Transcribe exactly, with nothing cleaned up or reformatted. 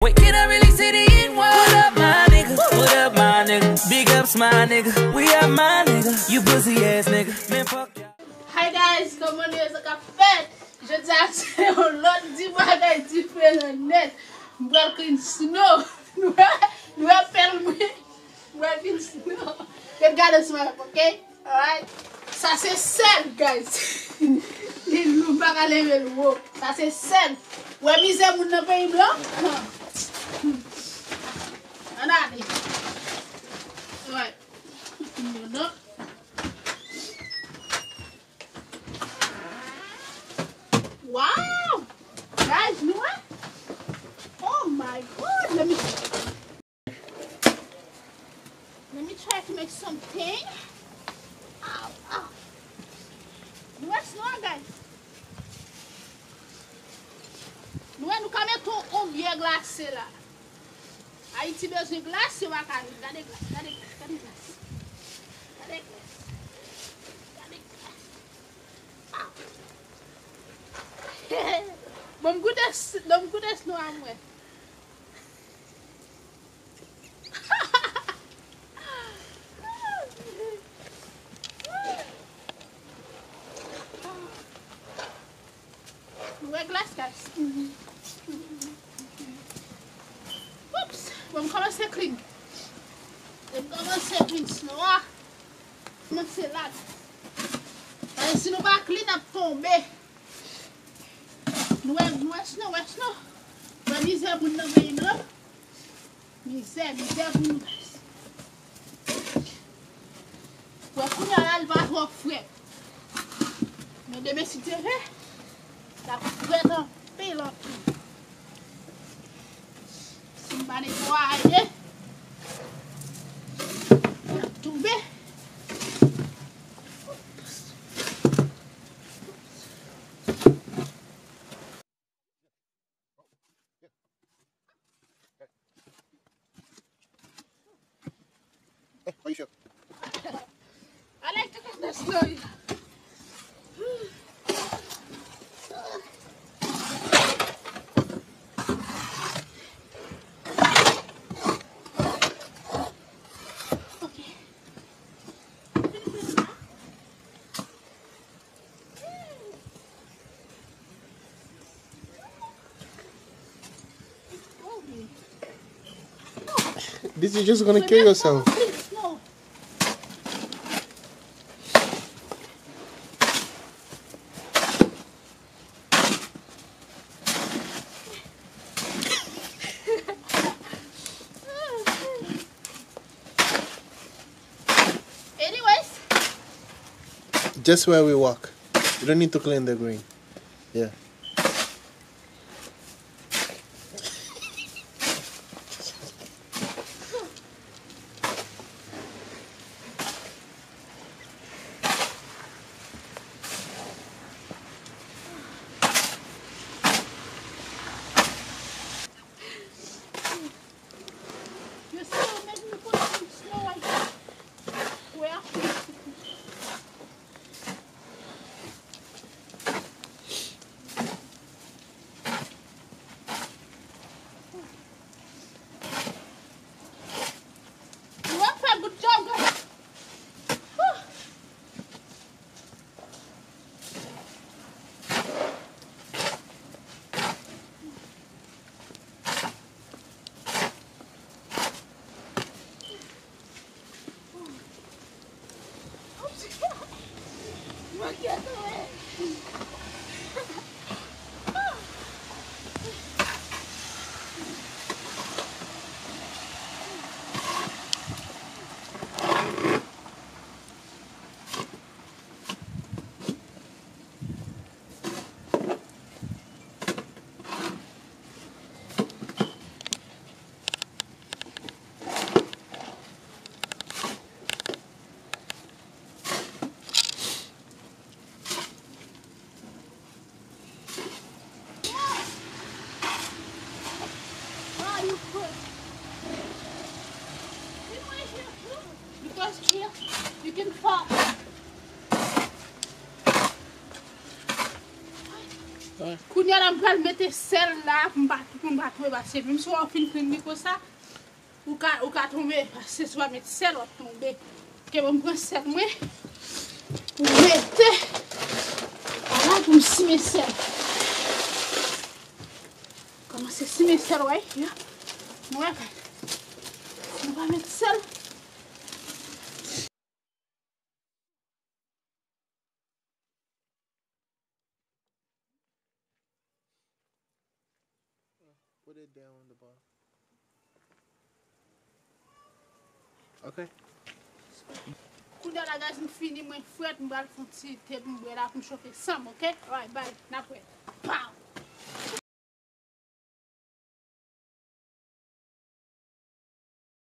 Wait, can I really say the N-word? What up, my nigga? What up, my nigga? Big ups, my nigga. We up, my nigga. You pussy ass nigga. Man, fuck y'all. Hi guys, kòman nou ye, sa k ap fèt? Jodi a se yon lòt ti bagay diferan nèt. M pral clean snow. Nou wè, nou wè pèl mwen. M pral clean snow. Ret gade sou mwen, ok? Alright. Sa se sèl, guys. Li lou, m pa ka leve l wo. Sa se sèl. Wè mizè moun nan peyi blan? Ann ale. Alright. Non, non. Wow! Guys, nou wè? Oh my God! Let me, let me try to make something. Ow, ow. Nou wè snow, guys? Nou wè, nou ka mete yon, yon byè glase la. Ayiti bezwen glas, yo pa ka jwenn. Gade glas, gade glas, gade glas. Gade glas. Gade glas. Ah. Bon, m goute s-, bon, m goute snow a mwen. Nou wè glas, guys. Oops. Bon, m kòmanse clean. Lè m kòmanse clean snow a, kòmanse la. Paske si nou pa clean, n ap tonbe. Nou wè, nou wè snow, wè snow. Wè mizè moun nan peyi m lan. Mizè, mizè pou nou, guys. Wè, kounye a la, li pa twò frèt. Men demen, si Dye vle, l ap frèt anpil, anpil. Si m pa netwaye, l ap tonbe. Eh, are you sure? I like to get the snow. Okay. This is just gonna kill yourself. Anyways. Just where we walk. You don't need to clean the green. Yeah. You still make me put some snow white. Where? You work for a good job, girl. Whew. Why you put? Sit right here too. Because here you can fall. Kounye a la, m pral mete sèl la pou m pa, pou m pa tonbe, paske menm si w fin fri li konsa, ou ka, ou ka tonbe, paske si w pa met sèl, w ap tonbe. Ke bon, m pran sèl mwen, pou m mete, ala pou m simen sèl. Kòmanse simen sèl, wè, ya. Nou wè, nou pa met sèl. Put it down on the bar. Okay. Kounye a la, guys, m fini, mwen frèt, m pral fè yon ti te pou m bwè la pou m chofe san m, ok? Alright, bye, n ap wè. Pow!